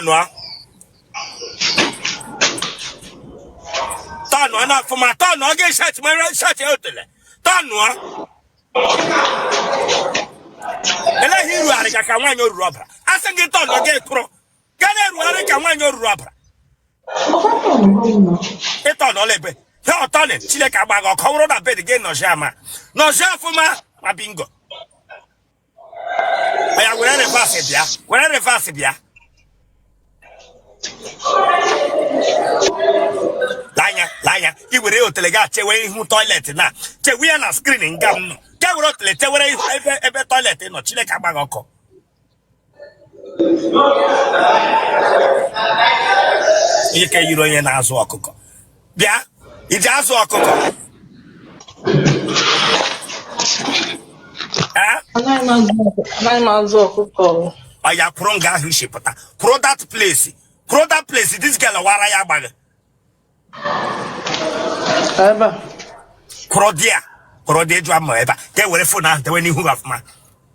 Tọnụọ, tọnụọ na ọfụma, tọnụọ gị shirt mere shirt otele, tọnụọ. Eleghị irugharị ka nwaanyị oruru ọbara. Asị gị tọnụọ, gị kwụrụ ga na-erugharị ka nwaanyị oruru ọbara. Ịtọ n'ọla ebe he ọtọnị. Chineke agbaghị ọkụ wụrụ na bed gị. Nọzi ama nọzi ọfụma ma bingo ya. Were reverse bịa, were reverse bịa. Lee anya, lee anya. I were otele gị chewe ihu toilet na chewe ya na screen nga m nọ. Ka were otele chewere ihu ebe toilet nọ. Chineke agbaghị ọkụ. Ihe ka yiri onye na-azụ ọkụkọ bịa iji azụ ọkụkọ. Anaghị m azụ ọkụkọ. Ọ ya kwụrụ nga ahụ isi pụta. Kwụrụ that place, kwụrụ that place. This girl wara ya agbaghị. Ebe a. Kwụrụ di ya, kwụrụ di ịjụ ama ebe a ka e were phone ahụ tewe n'ihu gị ọfụma,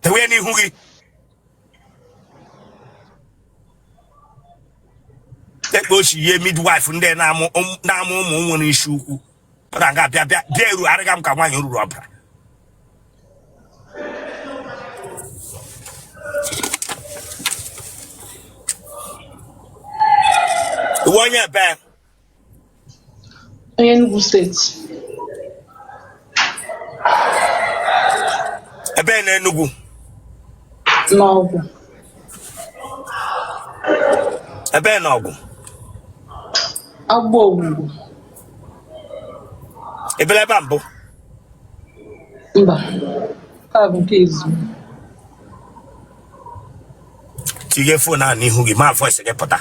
tewe n'ihu gị. Ekpe ochi ihe midwife ndị na-amụ ụmụ nwere isi ukwu na nga bịa bịa bịa eru arịga m ka nwaanyị ruru ọbara. Ị wụ onye ebe? Onye Enugu Steeti. Ebe na Enugu? N'Ọgwụ. Ebe na Ọgwụ? Agba Ogwugwu. Ebele ebe a mbụ? Mba, nke a bụ nke izu. Tinye phone ahụ n'ihu gị ma voice gị pụta.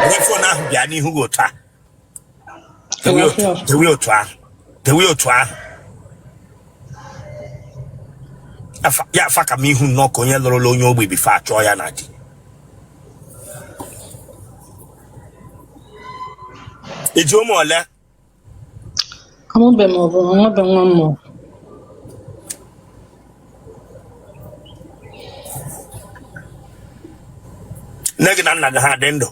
Tinye phone ahụ bịa n'ihu gị otu a. Dewe otu ahụ, dewe otu ahụ. Ya afa ka m ihu nnọọ ka onye lụrụla onye ogbi before achọọ ya na di. I ji ụmụ ole? Amụbeghị m ọbụ, enwebeghị nwa m mụrụ. Nne gị na nna gị ha dị ndụ?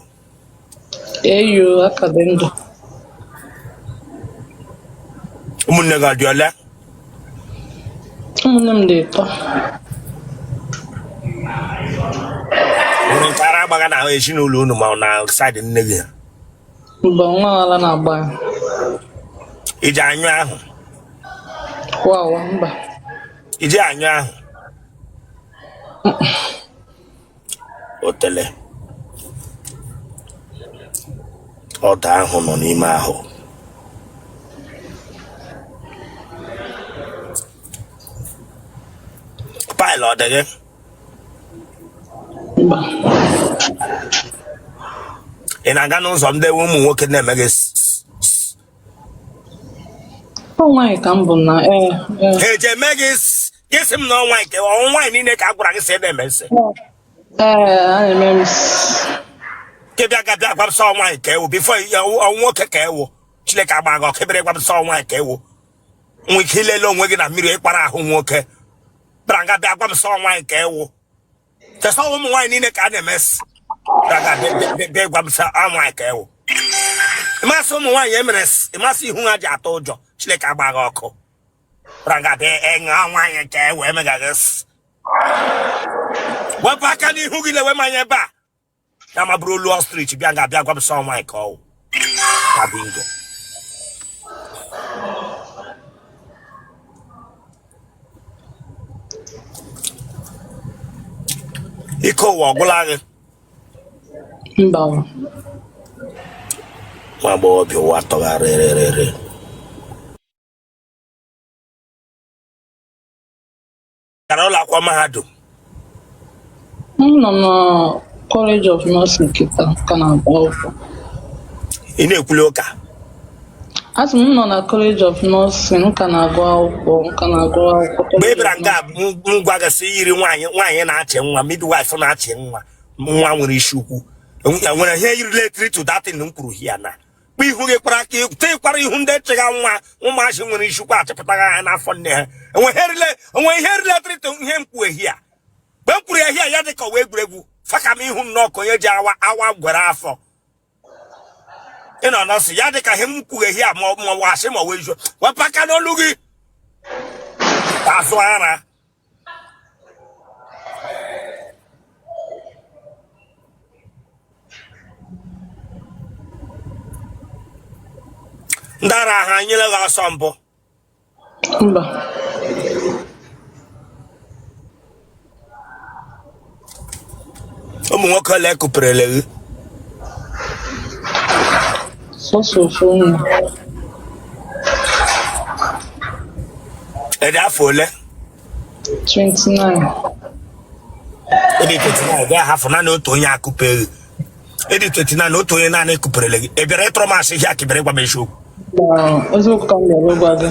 Eyo, ha ka dị ndụ. Ụmụnne gị ọ dị ole? Ụmụnne m dị ịtọ. Nwere nke ara agbaga na ezinụlọ unu ma ọ na side nne gị ha? Mba, nwa ala na-agba ya. I ji anyụ ahụ? Wawa, mba. I ji anyụ ahụ? Otele ọda ahụ nọ n'ime ahụ. Pile ọ dị gị? Mba. Ị na-aga n'ụzọ ndị ụmụ nwoke na-eme gị? Ọ nwaanyị ka m bụ na ee ee. Ha eji eme gị gị sị m na ọ nwaanyị ka ọ nwaanyị niile ka a gwara gị sị na-eme nsị? Ee, a na-eme m. Ke bịa ga bịa gwa m sọ nwaanyị ka ị wụ before ọ nwoke ka ị wụ. Chineke agba gị ọkụ ebere. Gwa m sọ nwaanyị ka ị wụ. Nwee ike ilele onwe gị na mmiri ịkpara ahụ nwoke bịara nga bịa gwa m sọ nwaanyị ka ị wụ. Chesa ụmụ nwaanyị niile ka a na-eme sị bịara nga bịa gwa m sọ nwaanyị ka ị wụ. Ịmasị ụmụ nwaanyị emere ịmasị ihu ha ji atụ ụjọ. Chineke agba gị ọkụ bịara nga bịa enye nwaanyị ka ị wụ emegaghị. Wepụ aka n'ihu gị, lewe m anya ebe a. Ya ma bụrụ olu ostrich bịa nga bịa gwa m sọ nwaanyị ka ọ wụ ka bingo. Ike ụwa ọgwụla gị? Mba. Nwa agbọghọbịa ụwa tọgharịrịrị gara ụlọ akwụkwọ mahadum? M nọ na College of Nursing kịta ka na-agụ akwụkwọ. Ị na-ekwuli ụka? Asị m nọ na College of Nursing, m ka na-agụ akwụkwọ, m ka na-agụ akwụkwọ. Mgbe ị bịara nga m gwa gị sị yiri nwaanyị, nwaanyị na-achị nwa, midwife na-achị nwa, nwa nwere isi ukwu, nwere ihe related to that thing m kwuru here na kpa ihu gị kwara aka tekwara ihu ndị chịga nwa ụmụazị nwere isi ukwu achịpụtaghị ha n'afọ nne ha. Enwe ihe related to ihe m kwuru here. Mgbe m kwuru ya here, ya dị ka ọwa egwuregwu. Faka m ihu nnọọ ka onye ji awa awa gwere afọ. Ị nọ nursing ya dị ka ihe m kwughị a ma ọ wụ asị ma ọ wụ eziokwu. Wepụ aka n'olu gị. Azụ ara. Ndị ara ha nyere gị ọsọ mbụ? Mba. Ụmụ nwoke ole kuperele gị? Sọsọ ofu onye. Ị dị afọ ole? 29. Ị dị 29 ga-ahafụ naanị otu onye akụpe gị. Ị dị 29 otu onye naanị kuperele gị. Ị bịara ịtụrụ m asị ihe a ka ị bịara ịgwa m eziokwu? Mba, eziokwu ka m bịara ịgwa gị.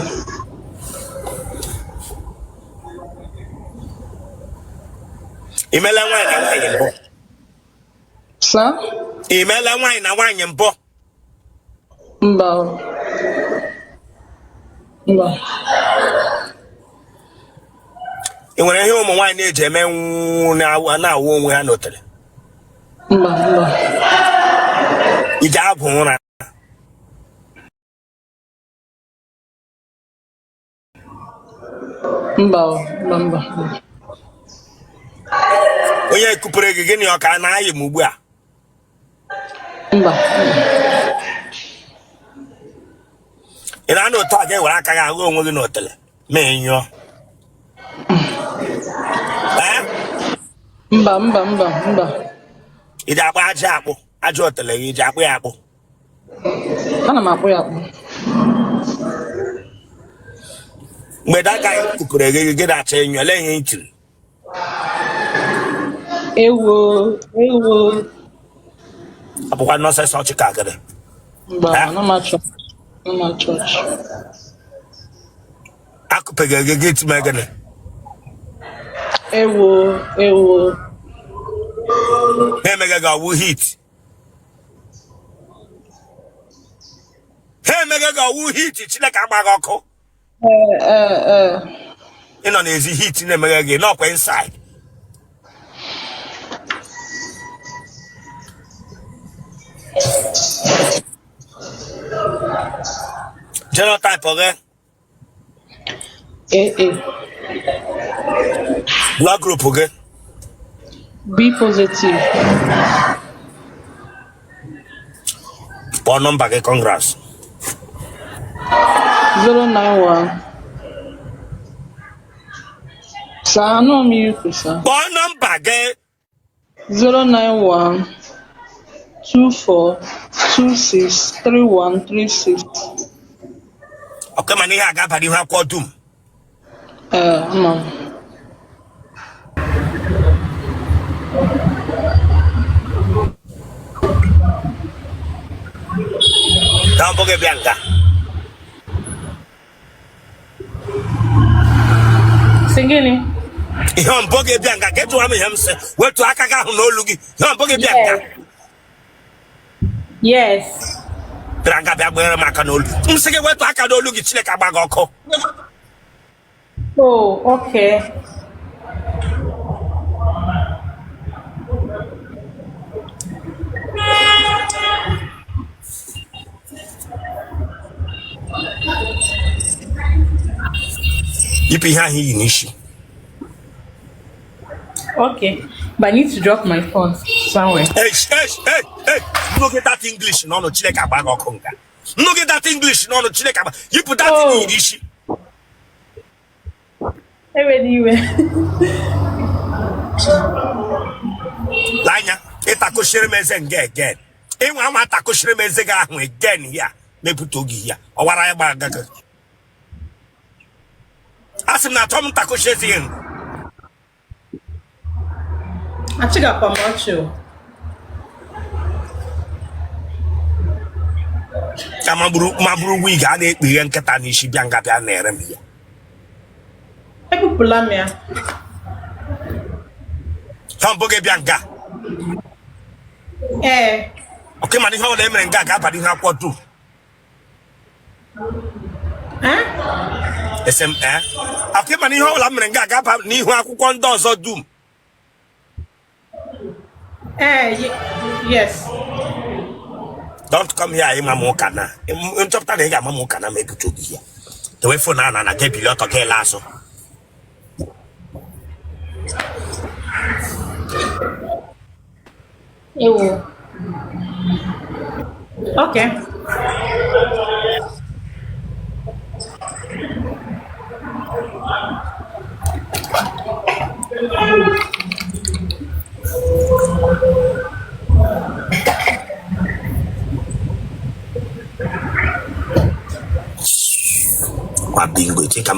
Ị meela nwaanyị na nwaanyị mbụ? Sir? Ị meela nwaanyị na nwaanyị mbụ? Mba. Mba. Ị nwere ihe ụmụ nwaanyị na-eji eme nwụ na-awụ onwe ha n'otele? Mba, mba. I ji agwụ ụra? Mba, mba, mba. Onye kupere gị gịnị ọ ka na-ayị m ugbu a? Mba. Ị na-anọ otu a ga-ewere aka gị ahụ onwe gị n'otele ma ị nyụọ? Ee? Mba, mba, mba, mba. Ị ji akpụ aja akpụ aja otele gị, i ji akpụ ya akpụ? Ana m akpụ ya akpụ. Mgbe that guy kupere gị gị na-achọ ịnyụ, ele ihe ị tiri? Ewo, ewo. Ọ bụkwa nonsense ọchị ka agịrị. Mba, ana m achọ. Ana m achọ ọchị. Akụpeghị gị gị time gịnị? Ewo, ewo. Ha emeghị gị ọwụ heat. Ha emeghị gị ọwụ heat. Chineke agba gị ọkụ. Ee, ee, ee. Ị nọ n'ezi heat na-emeghe gị n'ọkwa inside. Genotype gị? AA. Blood group gị? B positive. Kpọọ nọmba gị, congrats. 091. Sir, anụ m ihe ikwu, sir. Kpọọ nọmba gị. 091 24 26 31 36. Ọkwa mana ihe a ga-aba n'ihu akwụkwọ dum. Ee, ama m. Ka mbụ gị bịa nga. Sị gịnị? Ihe mbụ gị bịa nga, ka jụwa m ihe m sị, wetu aka gị ahụ n'olu gị. Ihe mbụ gị bịa nga. Yes. Bịara nga bịa gbanyere m aka n'olu. M sị gị wetu aka n'olu gị, Chineke agba gị ọkụ. Oh, okay. Yipụ ihe ahụ i yi n'isi. Okay, but I need to drop my phone somewhere. Hey, hey, hey, hey. Nụ gị that English n'ọnụ, Chineke agba gị ọkụ nga. Nụ gị that English n'ọnụ, Chineke agba. Yipụ that thing i yi n'isi. Ewela iwe. Lee anya, ị takụchiri m eze nga again. Ị nwa anwa takụchiri m eze gị ahụ again ya mepụta oge ya ọwara ya gbara gaga. A sị m na achọ m ntakụchi eze gị. Achịgakwa m ọchị o. Ka maburu wig a na-ekpughe nkịta n'isi bịa nga bịa na-ere m ya. Ebupụla m ya. Ha mbụ gị bịa nga. Ee. Ọkwa mana ihe ọbụla e mere nga ga-aba n'ihu akwụkwọ dum. Ese m ee. Ọkwa mana ihe ọbụla m mere nga ga-aba n'ihu akwụkwọ ndị ọzọ dum. Ee, yes. Don't come here ịma m ụka na m chọpụta na ị ga-ama m ụka na ma ebutu gị ya. Dewe phone a na na gị ebili ọtọ gị ele azụ. Ewo. Okay. Kwa bingo, think I'm